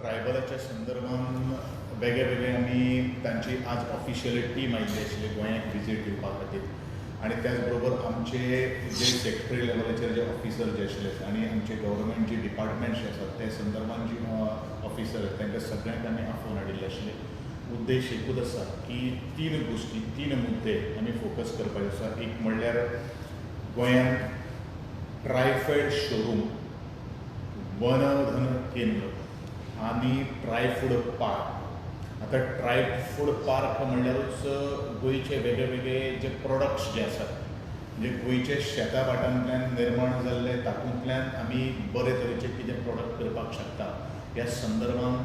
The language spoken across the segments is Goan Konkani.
ट्रायबलाच्या संदर्भान वेगळे वेगळे आमी तांची आज ऑफिशियल टीम आयिल्ली आशिल्ली गोंयाक विजीट दिवपा खातीर आनी त्याच बरोबर आमचे जे सेक्रेटरी लेवलाचेर जे ऑफिसर जे आशिल्ले आनी आमचे गव्हर्मेंट जे डिपार्टमेंट्स जे आसात ते संदर्भान जी ऑफिसर तांकां सगळ्यांक आमी आफोवन हाडिल्ले आशिल्ले. उद्देश एकूच आसा की तीन गोश्टी, तीन मुद्दे आमी फोकस करपाचे आसा. एक म्हणल्यार गोंयांत ट्रायफॅड शोरूम, वनधन केंद्र आनी ट्रायफूड पार्क. आतां ट्रायफूड पार्क म्हणल्यारूच गोंयचे वेगळे वेगळे जे प्रोडक्ट्स जे आसात, म्हणजे गोंयचे शेता भाटांतल्यान निर्माण जाल्ले तातूंतल्यान आमी बरे तरेचे कितें प्रोडक्ट करपाक शकता ह्या संदर्भान,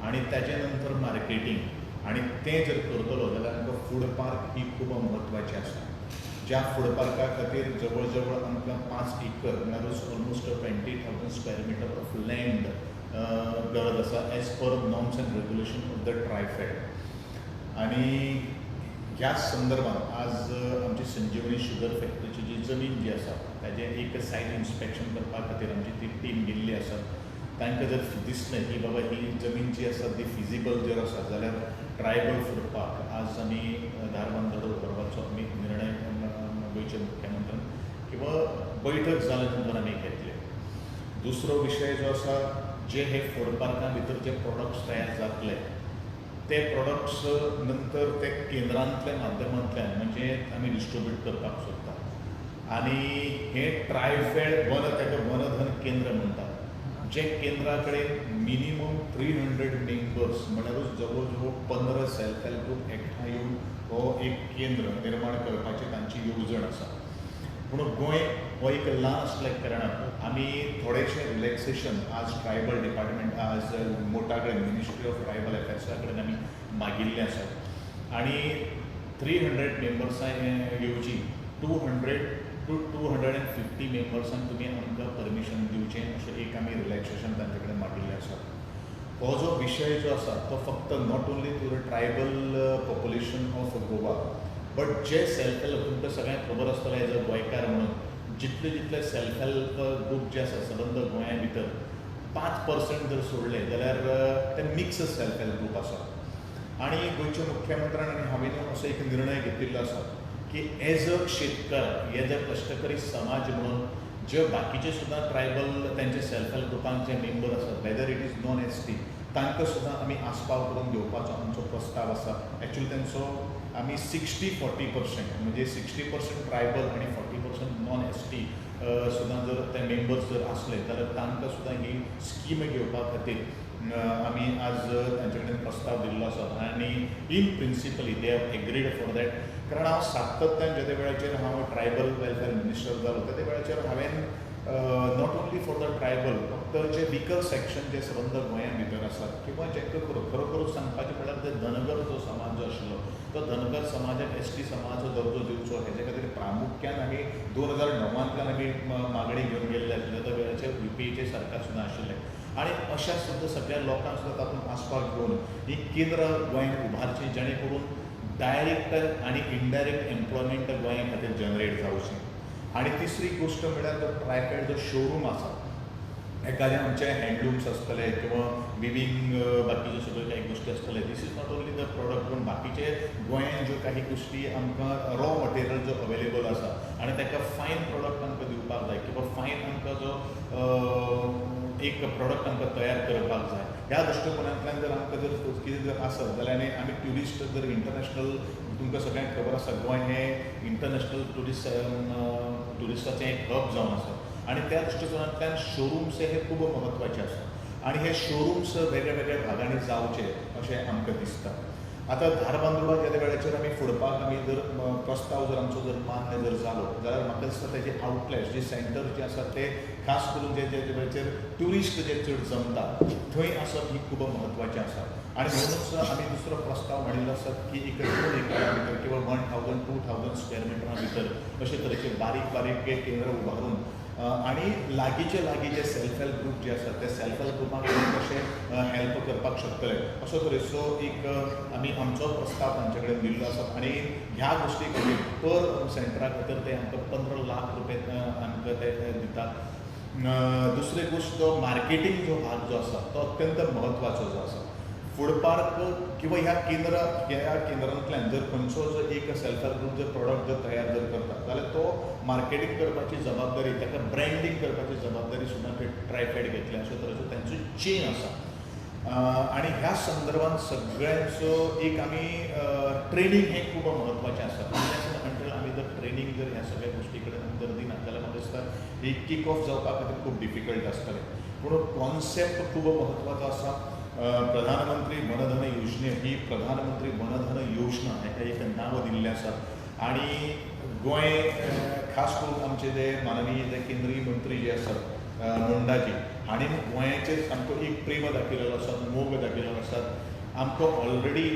आनी ताजे नंतर मार्केटींग, आनी तें जर करतलो जाल्यार आमकां फूड पार्क ही खूब म्हत्वाची आसा. ज्या फूड पार्का खातीर जवळ जवळ आमकां 5 एकर म्हळ्यारूच almost 20,000 square meter of land गरज आसा as per norms and regulation of the TRIFED. आनी ह्याच संदर्भात आज आमची संजीवनी शुगर फॅक्टरीची जी जमीन जी आसा ताजें एक सायट इन्स्पेक्शन करपा खातीर आमची ती टीम गेल्ली आसा. तांकां जर दिसलें की बाबा ही जमीन जी आसा ती फिजिबल जर आसा जाल्यार ट्रायबल फूड पार्क आज आमी धारबांदोडा उबारपाचो आमी निर्णय गोंयच्या मुख्यमंत्र्यान किंवा बैठक जाल्या नंतर आमी घेतले. दुसरो विशय जो आसा, जे हे फूड पार्का भितर जे प्रोडक्ट्स तयार जातले ते प्रोडक्ट्स नंतर ते केंद्रांतल्या माध्यमांतल्यान म्हणजे आमी डिस्ट्रिब्यूट करपाक सोदता. आनी हे ट्रायफॅड वन, ताका वनधन केंद्र म्हणटात, जे केंद्रा कडेन मिनिमम 300 मेंबर्स म्हळ्यारूच जवळ जवळ 15 सेल्फ हेल्प ग्रूप एकठांय येवन हो एक केंद्र निर्माण करपाची तांची येवजण आसा. पूण गोंय हो एक ल्हान आसल्या कारणान आमी थोडेशें रिलॅक्सेशन आज ट्रायबल डिपार्टमेंट, आज मोटा कडेन, मिनिस्ट्री ऑफ ट्रायबल अफेर्सा कडेन आमी मागिल्लें आसा. आनी 300 मेंबर्सां येवची 200 टू 250 मेंबर्सांक तुमी आमकां परमिशन दिवचें अशें एक आमी रिलॅक्सेशन तांचे कडेन मागिल्लें आसा. हो जो विशय जो आसा तो फक्त not only to the tribal population of Goa but J self help, तुमकां सगळ्यांक खबर आसतलें एज अ गोंयकार म्हणून, जितले जितले सेल्फ हेल्प ग्रूप जे आसा सबंद गोंया भितर 5% जर सोडले जाल्यार ते मिक्स सेल्फ हेल्प ग्रूप आसा. आनी गोंयच्या मुख्यमंत्र्यान आनी हांवें असो एक निर्णय घेतिल्लो आसा की एज अ शेतकार, एज अ कश्टकरी समाज म्हणून जे बाकीचे सुद्दां ट्रायबल तांचे सेल्फ हेल्प ग्रुपांक जे मेंबर आसात, whether it is non ST, तांकां सुद्दां आमी आस्पाव करून घेवपाचो आमचो प्रस्ताव आसा. एक्चुअली तांचो आमी 60-40%, म्हणजे 60% ट्रायबल आनी 40% नॉन ST सुद्दां जर ते मेंबर्स जर आसले जाल्यार तांकां सुद्दां ही स्कीम घेवपा खातीर आमी आज तांचे कडेन प्रस्ताव दिल्लो आसा. आनी in principally they have agreed for that. कारण हांव सातत्यान ज्या वेळाचेर हांव ट्रायबल वेलफेअर मिनिस्टर जालो त्या वेळाचेर हांवें not only for the tribal, फक्त जे विकर सेक्शन जे सबंद गोंया भितर आसात किंवा जेका खरोखरूच सांगपाचें म्हणल्यार ते धनगर जो समाज जो आशिल्लो तो धनगर समाजाक ST समाजाचो दर्जो दिवचो हेजे खातीर प्रामुख्यान आमी 2009 आमी मागणी घेवन गेल्ले आशिल्ले. त्या वेळाचेर UPAचें सरकार सुद्दां आशिल्लें आनी अशा सुद्दां सगळ्या लोकांक सुद्दां तातूंत आस्पाव घेवन ही केंद्रां गोंयांत उबारचीं जेणे करून डायरेक्ट आनी इनडायरेक्ट एम्प्लॉयमेंट गोंया खातीर जनरेट जावचें. आनी तिसरी गोश्ट म्हणल्यार जो ट्रायफॅड जो शोरूम आसा, एखादें आमचे हँडलूम्स आसतले किंवा विवींग बाकीच्यो सगळ्यो काही गोश्टी आसतले, this is not only the product, पूण बाकीचे गोंयांत ज्यो काही गोश्टी आमकां रॉ मटेरियल जो अवेलेबल आसा आनी ताका फायन प्रोडक्ट आमकां दिवपाक जाय किंवा फायन आमकां जो एक प्रोडक्ट आमकां तयार करपाक जाय. ह्या दृश्टिकोनांतल्यान जर आमकां जर कितें जर आसत जाल्यार आनी आमी ट्युरिस्ट जर इंटरनॅशनल, तुमकां सगळ्यांक खबर आसा गोंय हें इंटरनॅशनल ट्युरिस्टाचें एक हब जावन आसा आनी त्या दृश्टिकोनांतल्यान शोरूम्स हे खूब म्हत्वाचे आसा आनी हे शोरूम्स वेगळ्या वेगळ्या भागांनी जावचे अशें आमकां दिसता. आतां धारबांदोडा ज्या वेळाचेर आमी फूड पार्क आमी जर प्रस्ताव जर आमचो जर मान्य जर जालो जाल्यार म्हाका दिसता तेजे आवटलेट्स जे सेंटर जे आसात ते खास करून जे जे वेळाचेर ट्युरिस्ट जे चड जमता थंय आसप ही खूब म्हत्वाचें आसा. आनी म्हणूनच आमी दुसरो प्रस्ताव मांडिल्लो आसा की एक 2 एकरा भितर किंवा 1000 2000 स्क्वेअर मिटरा भितर अशे तरेचे बारीक बारीक केंद्र उबारून आनी लागींचे लागीं जे सेल्फ हेल्प ग्रूप जे आसात ते सेल्फ हेल्प ग्रुपांक कशें हेल्प करपाक शकतले असो तरेचो एक आमी आमचो प्रस्ताव तांचे कडेन दिल्लो आसा. आनी ह्या गोश्टी खातीर पर सेंटरा खातीर ते आमकां 15 लाख रुपया आमकां ते दितात. दुसरी गोश्ट, जो मार्केटींग जो भाग जो आसा तो अत्यंत म्हत्वाचो जो आसा. फूड पार्क किंवा ह्या केंद्रांतल्यान जर खंयचो जो एक सेल्फ हेल्प ग्रूप जर प्रोडक्ट जर तयार जर करता जाल्यार तो मार्केटींग करपाची जबाबदारी, ताका ब्रँडींग करपाची जबाबदारी सुद्दां ते ट्रायफॅड घेतले. अशे तरेचो तांचो चेन आसा. आनी ह्या संदर्भात सगळ्यांचो एक आमी ट्रेनींग हें खूब म्हत्वाचें आसा. अंटील आमी जर ट्रेनींग जर ह्या सगळ्या गोश्टी कडेन आमी जर दिना जाल्यार म्हाका दिसता ही किक ऑफ जावपा खातीर खूब डिफिकल्ट आसतलें. पूण कॉन्सेप्ट खूब म्हत्वाचो आसा. प्रधानमंत्री वनधन योजने ही प्रधानमंत्री वनधन योजना हेका एक नांव दिल्लें आसा. आनी गोंय खास करून आमचे जे माननीय जे केंद्रीय मंत्री जे आसात मुंडाजी हांणी गोंयाचेर सामको एक प्रेम दाखयलेलो आसा, मोग दाखयलेलो आसा. आमकां ऑलरेडी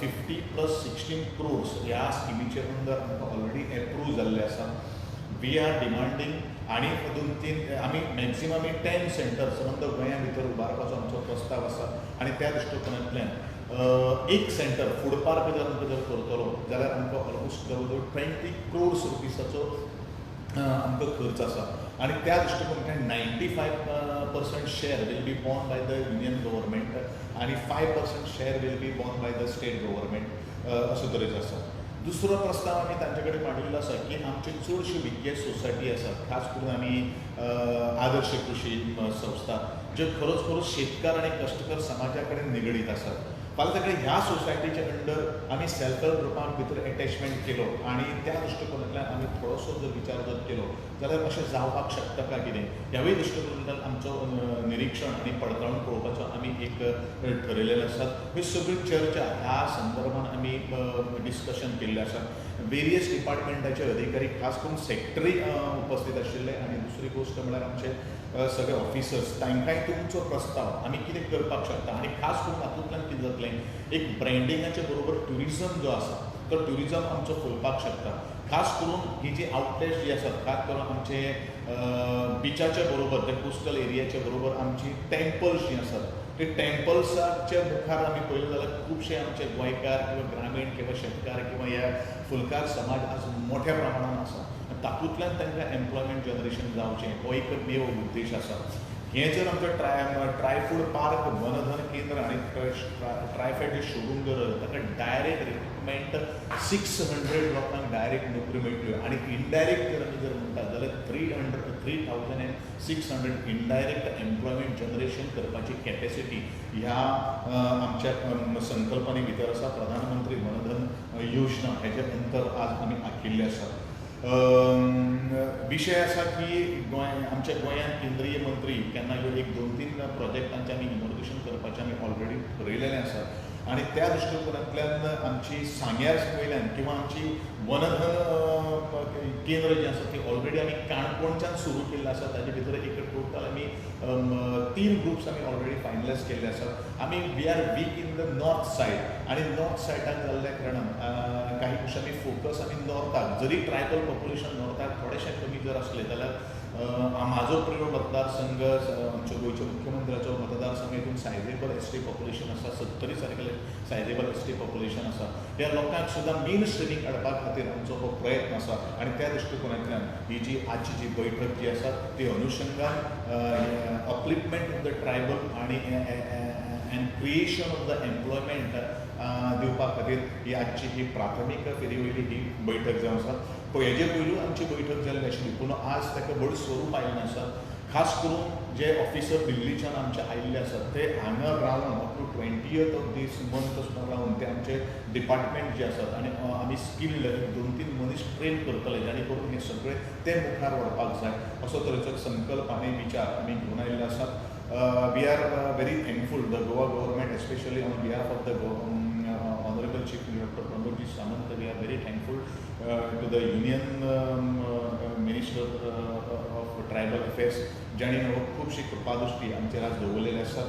50 + 16 क्रोर्स ह्या स्किमीचे अंडर आमकां ऑलरेडी एप्रूव जाल्ले आसा. We are demanding आनी दोन तीन, आमी मॅक्झिमम आमी 10 सेंटर संबंद गोंया भितर उबारपाचो आमचो प्रस्ताव आसा. आनी त्या दृश्टिकोनांतल्यान एक सेंटर फूड पार्क जर आमकां जर करतलो जाल्यार आमकां ऑलमोस्ट जवळ जवळ 20 क्रोर्स रुपीसाचो आमकां खर्च आसा. आनी त्या दृश्टिकोनांतल्यान 95% share will be borne by the union government आनी 5% share will be borne by the state government, अशे तरेचो आसा. दुसरो प्रस्ताव आमी तांचे कडेन मांडिल्लो आसा की आमच्यो चडश्यो विज्ञ सोसायटी आसात, खास करून आमी आदर्श कृशी संस्था ज्यो खरोच खरोच शेतकार आनी कश्टकर समाजा कडेन निगडीत आसात, फाल्यां ताका ह्या सोसायटीच्या अंडर आमी सेल्फ हेल्प ग्रुपान भितर एटॅचमेंट केलो आनी त्या दृश्टिकोनांतल्यान आमी थोडोसो जर विचार जर केलो जाल्यार अशें जावपाक शकता काय कितें, ह्यावूय दृश्टिकोनांतल्यान आमचो निरिक्षण आनी पडताळून पळोवपाचो आमी एक ठरयलेलें आसा. ह्यो सगळ्यो चर्चा ह्या संदर्भान आमी डिस्कशन केल्लें आसा. वेरियस डिपार्टमेंटाचे अधिकारी, खास करून सेक्रेटरी उपस्थित आशिल्ले आनी दुसरी गोश्ट म्हळ्यार आमचे सगळे ऑफिसर्स, तांकांय तुमचो प्रस्ताव आमी कितें करपाक शकता आनी खास करून हातूंतल्यान कितें जातलें, एक ब्रँडिंगाचे बरोबर ट्युरिजम जो आसा तो ट्युरिजम आमचो फुलपाक शकता. खास करून ही जी आवटलेट्स जी आसात, खास करून आमचे बिचाच्या बरोबर, ते कोस्टल एरियाच्या बरोबर आमची टेम्पल्स जीं आसात, ते टेम्पल्साच्या मुखार आमी पळयलें जाल्यार खुबशे आमचे गोंयकार किंवा ग्रामीण किंवा शेतकार किंवा ह्या फुलकार समाज आज मोठ्या प्रमाणान आसा. तातूंतल्यान तांकां एम्प्लॉयमेंट जनरेशन जावचें हो एक मेव उद्देश आसा. हें जर आमचो ट्रायफूड पार्क, वनधन केंद्र आनी ट्रायफॅड शोरूम जर, ताका डायरेक्ट रिक्रुटमेंट 600 लोकांक डायरेक्ट नोकऱ्यो मेळटल्यो आनी इनडायरेक्ट जर आमी जर म्हणटात जाल्यार 3600 indirect employment generation करपाची कॅपेसिटी ह्या आमच्या संकल्पने भितर आसा. प्रधानमंत्री वनधन योजना हेजे अंतर आज आमी आंखिल्ले आसा. विशय आसा की गोंय, आमच्या गोंयांत केंद्रीय मंत्री केन्ना ह्यो एक दोन तीन प्रोजेक्टांचें आमी इनॉग्रेशन करपाचें आमी ऑलरेडी ठरयलेलें आसा. आनी त्या दृश्टिकोनांतल्यान आमची सांग्यार वयल्यान किंवा आमची वनधन केंद्र जें आसा ती ऑलरेडी आमी काणकोणच्यान सुरू केल्लें आसा. ताजे भितर एक टोटल आमी तीन ग्रुप्स आमी ऑलरेडी फायनलायज केल्ले आसात. आमी we are weak in the north side आनी नॉर्थ सायडाक जाल्ल्या कारणान काही गोश्टी आमी फोकस आमी नॉर्थाक, जरी ट्रायबल पॉप्युलेशन नॉर्थाक थोडेशें कमी जर आसलें जाल्यार म्हाजो प्रियोळ मतदारसंघ, आमच्या गोंयच्या मुख्यमंत्र्याचो मतदारसंघ, हितून सायजेबल एसटी पॉप्युलेशन आसा. सत्तरी सारकेले सायजेबल एसटी पॉप्युलेशन आसा. ह्या लोकांक सुद्दां मेन स्ट्रिमींग हाडपा खातीर आमचो हो प्रयत्न आसा. आनी त्या दृश्टिकोनांतल्यान ही जी आजची जी बैठक जी आसा ती अनुशंगान अपलिफ्टमेंट ऑफ the tribal आनी and creation of the employment दिवपा खातीर ही आजची ही प्राथमीक फेरी वयली ही बैठक जावन आसा. हेजे पयलू आमची बैठक जाल्ली आशिल्ली, पूण आज ताका व्हड स्वरूप आयिल्लें आसा. खास करून जे ऑफिसर दिल्लीच्यान आमचे आयिल्ले आसात ते हांगा रावन up to 20th of this month सुद्दां रावन ते आमचे डिपार्टमेंट जे आसात आनी आमी स्किल्ड दोन तीन मनीस ट्रेन करतले, जाणे करून हे सगळे ते मुखार व्हरपाक जाय, असो तरेचो एक संकल्प आनी विचार आमी घेवन आयिल्ले आसात. We are very thankful the Goa government, especially on behalf of the honourable Chief Doctor Pramodji Sawant. We are very thankful to the Union Minister of Tribal Affairs, जांणी हो खुबशी कृपादृश्टी आमचेर आज दवरलेली आसा.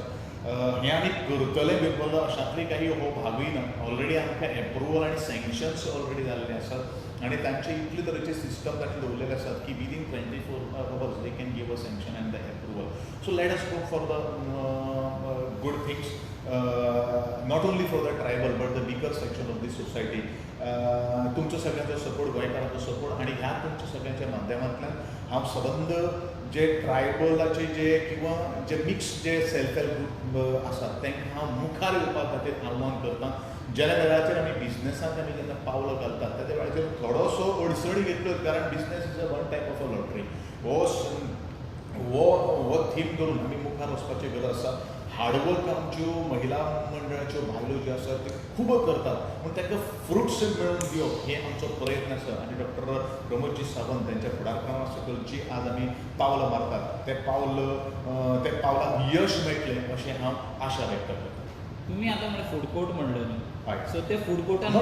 हें आमी करतले बिरबलो अशांतली काही हो भागूय ना. ऑलरेडी आमकां एप्रुवल आनी सँक्शन्स ऑलरेडी जाल्ले आसात आनी तांचे इतले तरेचे सिस्टम तांणी दवरलेले आसात की within 24 hours they can give a sanction and the approval. So let us hope for the good things, not only for the tribal but the bigger section of the society. तुमचो सगळ्यांचो सपोर्ट, गोंयकारांचो सपोर्ट आनी ह्या तुमच्या सगळ्यांच्या माध्यमांतल्यान हांव सबंद जे ट्रायबलाचे जे किंवा जे मिक्स जे सेल्फ हेल्प ग्रूप आसात तांकां हांव मुखार येवपा खातीर आव्हान करता. ज्या वेळाचेर आमी बिजनसांत आमी जेन्ना पावलां घालतात त्या वेळाचेर थोडोसो अडचणी घेतल्यो, कारण business is a one type of a lottery. हो हो हो थीम धरून आमी मुखार वचपाची गरज आसा. हार्डवर्क आमच्यो महिला मंडळाच्यो बायलो ज्यो आसात त्यो खूब करतात, पूण ताका फ्रुट्स मेळोवन दिवप हे आमचो प्रयत्न आसा. आनी डॉक्टर प्रमोदजी सावंत त्यांच्या फुडारपणा सकयल जी आज आमी पावलां मारतात ते पावल त्या पावलाक यश मेळटलें अशें हांव आशा व्यक्त करता. तुमी आतां म्हणल्यार फूड कोर्ट म्हणलो न्हू, हय. सो ते फूड कोर्टान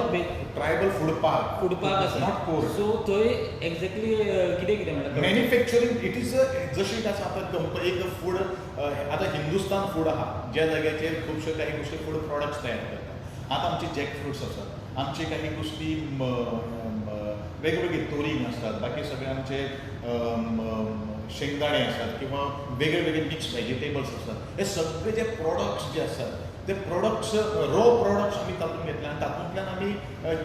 tribal food park, food park आसा, not court. सो थंय एक्झॅक्टली कितें कितें म्हणल्यार मॅन्युफॅक्चरींग it is जशी आसा आतां एक फूड आतां हिंदुस्तान फूड आहा ज्या जाग्याचेर खुबश्यो काही गोश्टी फूड प्रॉडक्ट्स तयार करतात. आतां आमचे जॅक फ्रुट्स आसात, आमचे काही गोश्टी वेगवेगळे तोरींग आसतात, बाकी सगळे आमचे शेंगदाणे आसात किंवा वेगळे वेगळे मिक्स व्हेजिटेबल्स आसात. हे सगळे जे प्रॉडक्ट्स जे आसात ते प्रॉडक्ट्स रो प्रॉडक्ट्स आमी तातूंत घेतले आनी तातूंतल्यान आमी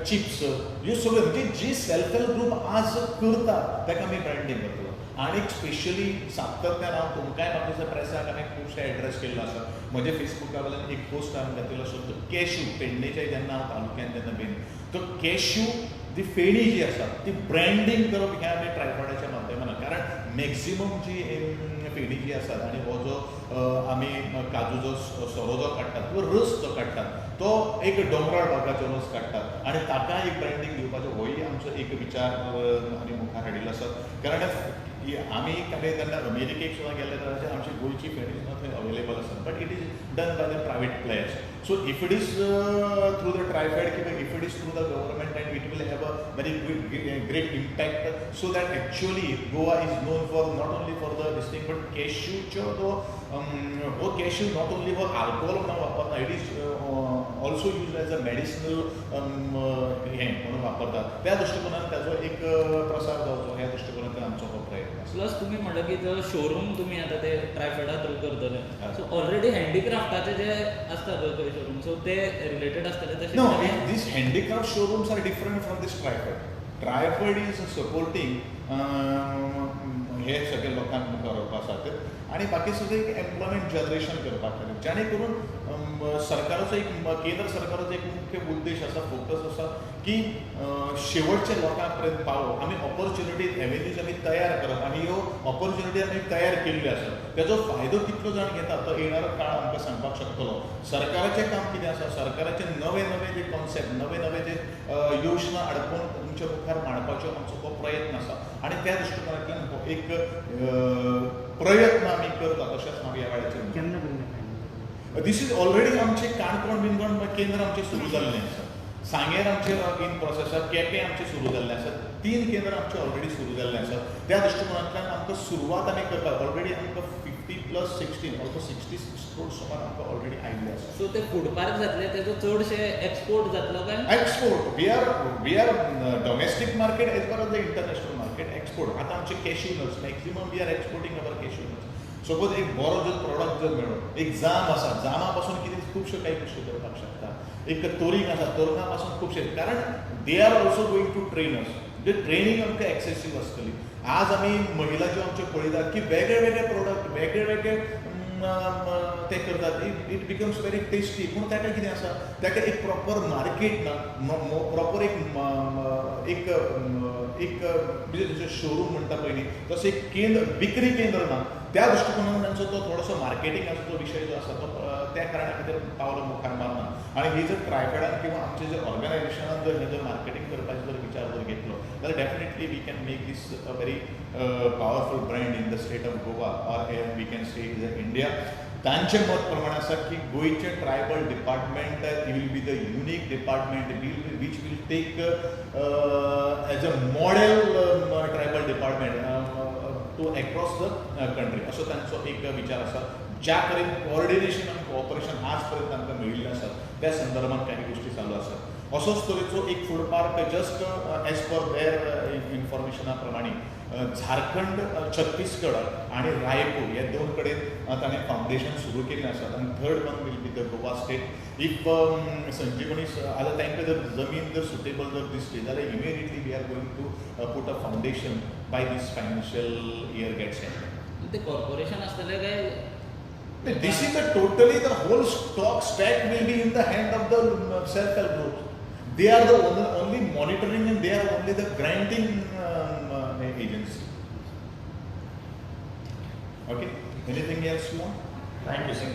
चिप्स ह्यो सगळ्यो म्हणजे जी सेल्फ हेल्प ग्रूप आज करतात ताका आमी ब्रँडींग करतलो. आनी स्पेशली सातत्यान हांव तुमकांय म्हाका दिसता प्रेसाक हांवें खुबशे एड्रेस केल्लो आसा. म्हज्या फेसबुका वयल्यान एक पोस्ट हांवें घातिल्लो आसा तो कॅश्यू पेडणेच्या जेन्ना हांव तालुक्यान जेन्ना बेन तो कॅश्यू ती फेणी जी आसा ती ब्रँडींग करप हें आमी ट्रायफॅडाच्या माध्यमांतल्यान, कारण मॅक्झिमम जी फेणी जी आसात आनी हो जो आमी काजूचो सोरो जो काडटात किंवा रस जो काडटात तो एक दोंगराळ भागाचो रस काडटात आनी ताका एक ब्रँडींग दिवपाचो होय आमचो एक विचार आमी मुखार हाडिल्लो आसा. कारण आमी तेन्ना अमेरिकेक सुद्दां गेले जाल्यार आमची गोंयची फेणी सुद्दां थंय अवेलेबल आसा, but it is done by the private players. So if it is through the TRIFED किंवा if it is through the government and it will have a very great impact, so that actually Goa is known for not only for the this thing but कॅश्यूचो जो हो cashew not only for alcohol म्हणून वापरना, it is also use as a medicinal हें म्हणून वापरतात. त्या दृश्टिकोनान ताजो एक प्रसार जावचो ह्या दृश्टिकोनांतल्यान आमचो हो प्रयत्न आसा. प्लस तुमी म्हणलं की जो शोरूम तुमी आतां ते ट्रायफॅडा थ्रू करतले, सो ऑलरेडी हँडीक्राफ्टाचे जे आसता पळय शोरूम, सो ते रिलेटेड आसतले तशें? No, these handicraft showrooms are different from this TRIFED. TRIFED is supporting हे सगळे लोकांक मुखार व्हरपा खातीर आनी बाकी सगळें एक एम्प्लॉयमेंट जनरेशन करपा खातीर, जेणे करून सरकाराचो एक केंद्र सरकाराचो एक मुख्य उद्देश आसा, फोकस आसा की शेवटच्या लोकां पर्यंत पावप, आमी ऑपॉर्च्युनिटीज एवेन्यूज आमी तयार करप आनी ह्यो ऑपॉर्च्युनिटी आमी तयार केल्ल्यो आसात तेजो फायदो कितलो जाण घेता तो येणारो काळ आमकां सांगपाक शकतलो. सरकाराचें काम कितें आसा, सरकाराचे नवे नवे जे कॉन्सेप्ट, नवे नवे जे योजना हाडपून तुमच्या मुखार मांडपाचो आमचो हो प्रयत्न आसा आनी त्या दृश्टिकोनांतल्यान हो एक प्रयत्न आमी करता. तशेंच हांव ह्या वेळाचेर केन्ना पर्यंत this is already आमचे काणकोण बिनकोण केंद्र आमचें सुरू जाल्लें आसा, सांगेर आमचे इन प्रोसेस आसा, केपें आमचें सुरू जाल्लें आसा, 3 केंद्र आमचे ऑलरेडी सुरू जाल्ले आसात. त्या दृश्टिकोनांतल्यान आमकां सुरवात आमी करपाक ऑलरेडी आमकां 50 + 16 ऑलमोस्ट 66 करोड सुमार आमकां ऑलरेडी आयिल्ले आसा. सो ते फूड पार्क जातले तेजो चडशे एक्सपोर्ट जातलो काय? Export we are domestic market as well as the international market export. आतां आमचे cashew nuts maximum we are exporting our cashew nuts. Suppose एक बरो जर प्रोडक्ट जर मेळ्ळो, एक जाम आसा, जामा पासून कितें खुबश्यो काही गोश्टी करपाक शकता, एक तोरींग आसा, तोरंगा पासून खुबशे, कारण they are also going to train us, म्हणजे ट्रेनींग आमकां एक्सेसीव आसतली. आज आमी महिला ज्यो आमच्यो पळयतात की वेगळे वेगळे प्रोडक्ट वेगळे वेगळे ते करतात, it becomes very tasty. पूण ताका कितें आसा, ताका एक प्रॉपर मार्केट ना, प्रॉपर एक एक एक म्हणजे जशें शोरूम म्हणटा पळय न्ही तशें एक केंद्र, विक्री केंद्र ना. त्या दृश्टिकोनान तांचो तो थोडोसो मार्केटिंगाचो जो विशय जो आसा तो त्या कारणा खातीर पावलां मुखार मारना. आनी ही जर ट्रायफॅडान किंवा आमचे जे ऑर्गनायझेशनान जर हें जर मार्केटींग करपाचो जर विचार जर घेतलो जाल्यार definitely we can make this a very powerful brand in the state of Goa or we can say is India. तांचें मत प्रमाणे आसा की गोंयचें tribal department will be the unique department which will take as a model tribal department to across the country, असो तांचो एक विचार आसा. ज्या तरेन कोऑर्डिनेशन आनी कोऑपरेशन आज पर्यंत आमकां मेळिल्लें आसा त्या संदर्भात काही गोश्टी चालू आसात. असोच तरेचो एक food park just as per their इन्फॉर्मेशना प्रमाणे झारखंड, छत्तीसगड आनी रायपूर ह्या 2 कडेन ताणें फावंडेशन सुरू केल्लें आसा आनी third one will be the Goa state. If Sanjeevani आतां तांकां जर जमीन जर सुटेबल जर दिसली जाल्यार immediately we are going to put a foundation by this financial year gets end. ते कॉर्पोरेशन आसतलें काय? This is the totally the whole stock stack will be in the hand of the self help groups. They are the only monitoring and they are only the granting agency. Okay, anything else you want? Thank you, sir.